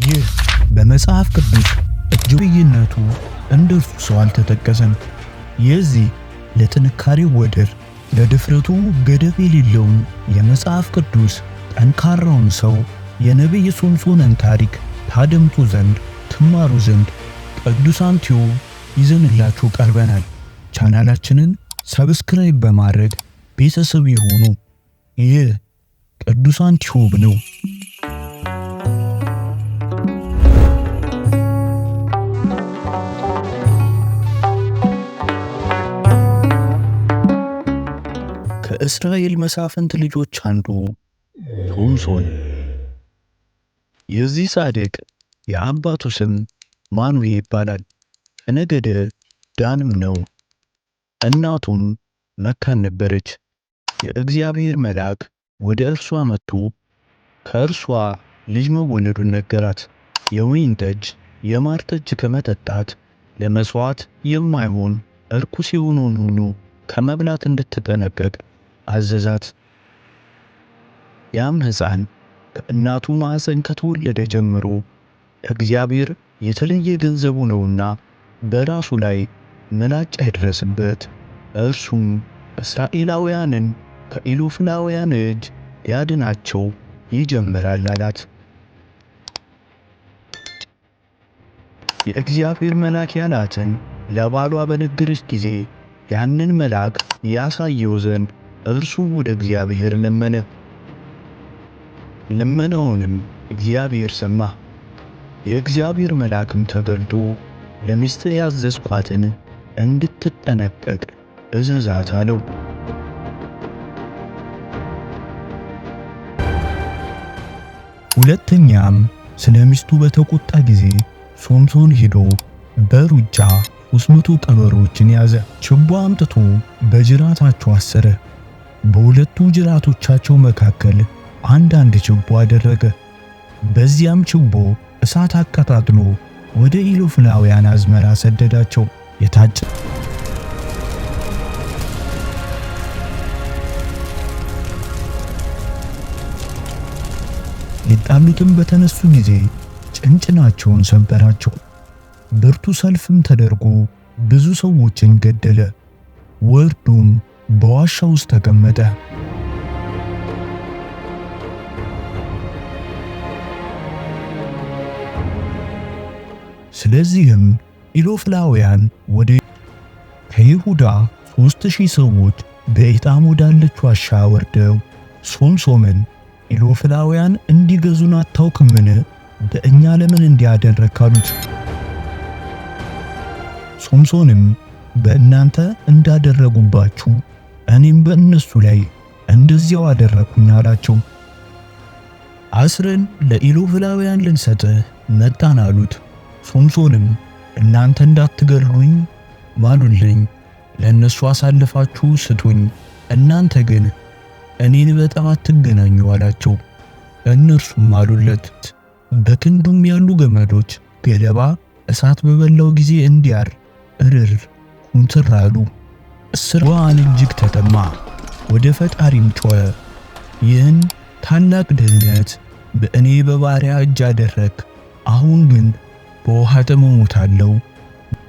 ይህ በመጽሐፍ ቅዱስ እጅግነቱ እንደ እርሱ ሰው አልተጠቀሰም። የዚህ ለጥንካሬው ወደር ለድፍረቱ ገደብ የሌለውን የመጽሐፍ ቅዱስ ጠንካራውን ሰው የነቢይ ሶምሶንን ታሪክ ታደምጡ ዘንድ ትማሩ ዘንድ ቅዱሳን ቲዩብ ይዘንላችሁ ቀርበናል። ቻናላችንን subscribe በማድረግ ቤተሰብ ይሁኑ። ይህ ቅዱሳን ቲዩብ ነው። ከእስራኤል መሳፍንት ልጆች አንዱ ሶምሶን። የዚህ ጻድቅ የአባቱ ስም ማኑሄ ይባላል። ከነገደ ዳንም ነው። እናቱም መካን ነበረች። የእግዚአብሔር መልአክ ወደ እርሷ መጥቶ ከእርሷ ልጅ መወለዱን ነገራት። የወይን ጠጅ፣ የማር ጠጅ ከመጠጣት ለመሥዋዕት የማይሆን እርኩስ የሆነውን ሁሉ ከመብላት እንድትጠነቀቅ አዘዛት። ያም ሕፃን ከእናቱ ማኅፀን ከተወለደ ጀምሮ እግዚአብሔር የተለየ ገንዘቡ ነውና በራሱ ላይ ምላጭ አይድረስበት። እርሱም እስራኤላውያንን ከኢሎፍላውያን እጅ ሊያድናቸው ይጀምራል አላት። የእግዚአብሔር መልአክ ያላትን ለባሏ በነገረች ጊዜ ያንን መልአክ ያሳየው ዘንድ እርሱ ወደ እግዚአብሔር ለመነ። ልመናውንም እግዚአብሔር ሰማ። የእግዚአብሔር መልአክም ተገልጦ ለሚስትህ ያዘዝኳትን እንድትጠነቀቅ እዘዛት አለው። ሁለተኛም ስለ ሚስቱ በተቆጣ ጊዜ ሶምሶን ሄዶ በሩጫ 300 ቀበሮችን ያዘ። ችቦ አምጥቶ በጅራታቸው አሰረ። በሁለቱ ጅራቶቻቸው መካከል አንዳንድ ችቦ አደረገ። በዚያም ችቦ እሳት አቀጣጥሎ ወደ ኢሎፍላውያን አዝመራ ሰደዳቸው። የታጨ ሊጣሉትም በተነሱ ጊዜ ጭንጭናቸውን ሰበራቸው። ብርቱ ሰልፍም ተደርጎ ብዙ ሰዎችን ገደለ። ወርዱም በዋሻ ውስጥ ተቀመጠ። ስለዚህም ኢሎፍላውያን ወደ ከይሁዳ 3000 ሰዎች በኤጣም ወዳለች ዋሻ ወርደው ሶምሶንን ኢሎፍላውያን እንዲገዙን አታውቅምን? በእኛ ለምን እንዲያደረግ አሉት። ሶምሶንም በእናንተ እንዳደረጉባችሁ እኔም በእነሱ ላይ እንደዚያው አደረግኩኝ አላቸው። አስረን ለኢሎፍላውያን ልንሰጥህ መጣን አሉት። ሶምሶንም እናንተ እንዳትገድሉኝ ማሉልኝ፣ ለእነሱ አሳልፋችሁ ስጡኝ፣ እናንተ ግን እኔን በጣም አትገናኙ አላቸው። እነርሱም አሉለት። በክንዱም ያሉ ገመዶች ገለባ እሳት በበላው ጊዜ እንዲያር እርር ኩምትር አሉ። እስርዋን እጅግ ተጠማ፣ ወደ ፈጣሪም ጮኸ። ይህን ታላቅ ድህነት በእኔ በባሪያ እጅ አደረግ፣ አሁን ግን በውሃ ጥም እሞታለሁ፣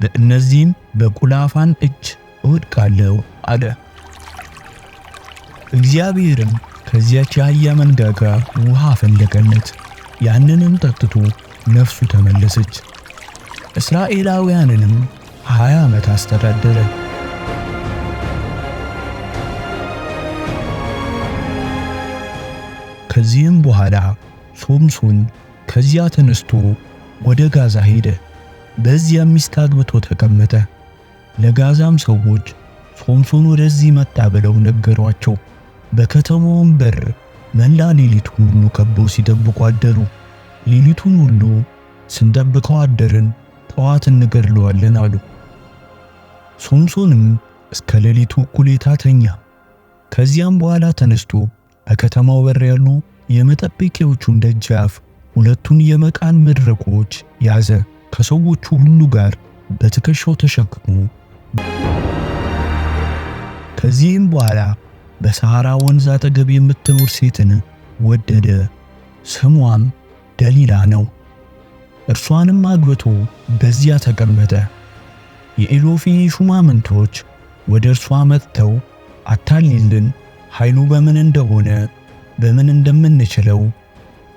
በእነዚህም በቁላፋን እጅ እወድቃለሁ አለ። እግዚአብሔርም ከዚያች የአህያ መንጋጋ ውሃ አፈለቀለት። ያንንም ጠጥቶ ነፍሱ ተመለሰች። እስራኤላውያንንም 20 ዓመት አስተዳደረ። ከዚህም በኋላ ሶምሶን ከዚያ ተነስቶ ወደ ጋዛ ሄደ። በዚያም ሚስት አግብቶ ተቀመጠ። ለጋዛም ሰዎች ሶምሶን ወደዚህ መጣ ብለው ነገሯቸው። በከተማውም በር መላ ሌሊቱን ሁሉ ከበው ሲጠብቁ አደሩ። ሌሊቱን ሁሉ ስንጠብቀው አደርን፣ ጠዋት እንገድለዋለን አሉ። ሶምሶንም እስከ ሌሊቱ እኩሌታ ተኛ። ከዚያም በኋላ ተነስቶ በከተማው በር ያሉ የመጠበቂያዎቹን ደጃፍ ሁለቱን የመቃን መድረኮች ያዘ። ከሰዎቹ ሁሉ ጋር በትከሻው ተሸክሞ ከዚህም በኋላ በሰሐራ ወንዝ አጠገብ የምትኖር ሴትን ወደደ። ስሟም ደሊላ ነው። እርሷንም አግብቶ በዚያ ተቀመጠ። የኢሎፌ ሹማምንቶች ወደ እርሷ መጥተው አታሊልን፣ ኃይሉ በምን እንደሆነ፣ በምን እንደምንችለው፣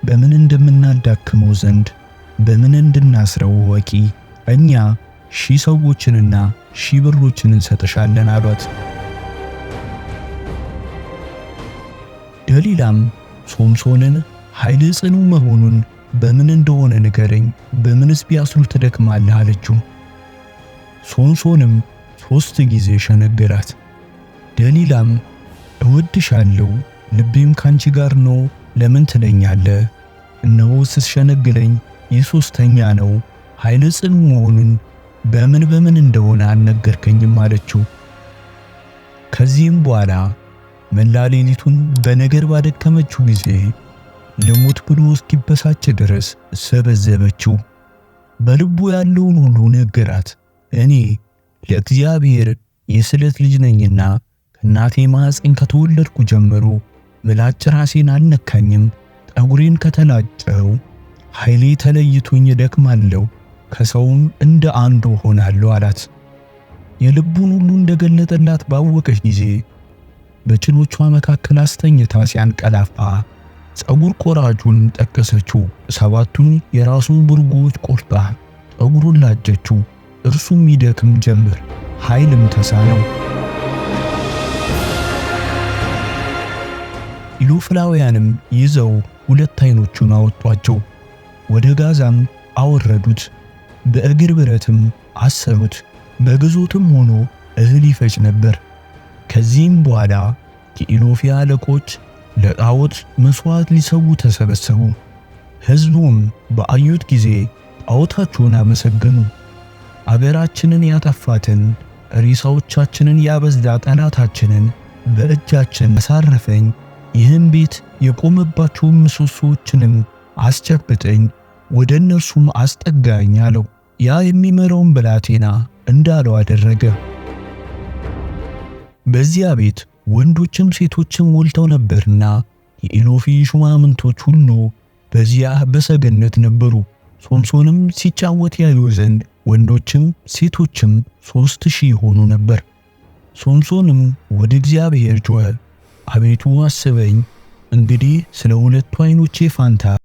በምን እንደምናዳክመው ዘንድ በምን እንድናስረው ወቂ፣ እኛ 1000 ሰዎችንና 1000 ብሮችን እንሰጥሻለን አሏት። ደሊላም ሶምሶንን ኃይል ጽኑ መሆኑን በምን እንደሆነ ንገረኝ፣ በምንስ ቢያስሩ ትደክማለህ አለችው። ሶምሶንም 3 ጊዜ ሸነገራት። ደሊላም እወድሻለሁ፣ ልቤም ካንቺ ጋር ነው፣ ለምን ትለኛለህ? እነሆ ስትሸነግለኝ ይህ 3ኛ ነው። ኃይል ጽኑ መሆኑን በምን በምን እንደሆነ አልነገርከኝም አለችው። ከዚህም በኋላ መላ ሌሊቱን በነገር ባደከመችው ጊዜ ልሙት ብሎ እስኪበሳጭ ድረስ ሰበዘበችው። በልቡ ያለውን ሁሉ ነገራት። እኔ ለእግዚአብሔር የስለት ልጅ ነኝና ከእናቴ ማኅፀን ከተወለድኩ ጀምሮ ምላጭ ራሴን አልነካኝም። ጠጉሬን ከተላጨው ኃይሌ ተለይቶኝ እደክማለሁ፣ ከሰውም እንደ አንዱ ሆናለሁ አላት። የልቡን ሁሉ እንደገለጠላት ባወቀች ጊዜ በጭኖቿ መካከል አስተኝታ ሲያንቀላፋ ፀጉር ቆራጩን ጠቀሰችው። 7ቱን የራሱን ብርጎች ቆርጣ ፀጉሩን ላጨችው። እርሱም ይደክም ጀመር፣ ኃይልም ተሳነው። ኢሎፍላውያንም ይዘው 2 ዓይኖቹን አወጧቸው፣ ወደ ጋዛም አወረዱት። በእግር ብረትም አሰሩት። በግዞትም ሆኖ እህል ይፈጭ ነበር። ከዚህም በኋላ የኢሎፌ አለቆች ለጣዖት መሥዋዕት ሊሰዉ ተሰበሰቡ። ሕዝቡም በአዩት ጊዜ ጣዖታቸውን አመሰገኑ። አገራችንን ያጠፋትን ሬሳዎቻችንን ያበዛ ጠላታችንን በእጃችን አሳረፈኝ፣ ይህም ቤት የቆመባቸውን ምሰሶዎችንም አስጨብጠኝ፣ ወደ እነርሱም አስጠጋኝ አለው። ያ የሚመራውን ብላቴና እንዳለው አደረገ። በዚያ ቤት ወንዶችም ሴቶችም ሞልተው ነበርና የኢሎፌ ሹማምንቶች ሁሉ በዚያ በሰገነት ነበሩ። ሶምሶንም ሲጫወት ያዩ ዘንድ ወንዶችም ሴቶችም 3000 ሆኑ ነበር። ሶምሶንም ወደ እግዚአብሔር ጮኸ፣ አቤቱ አስበኝ፣ እንግዲህ ስለ 2 ዓይኖቼ ፋንታ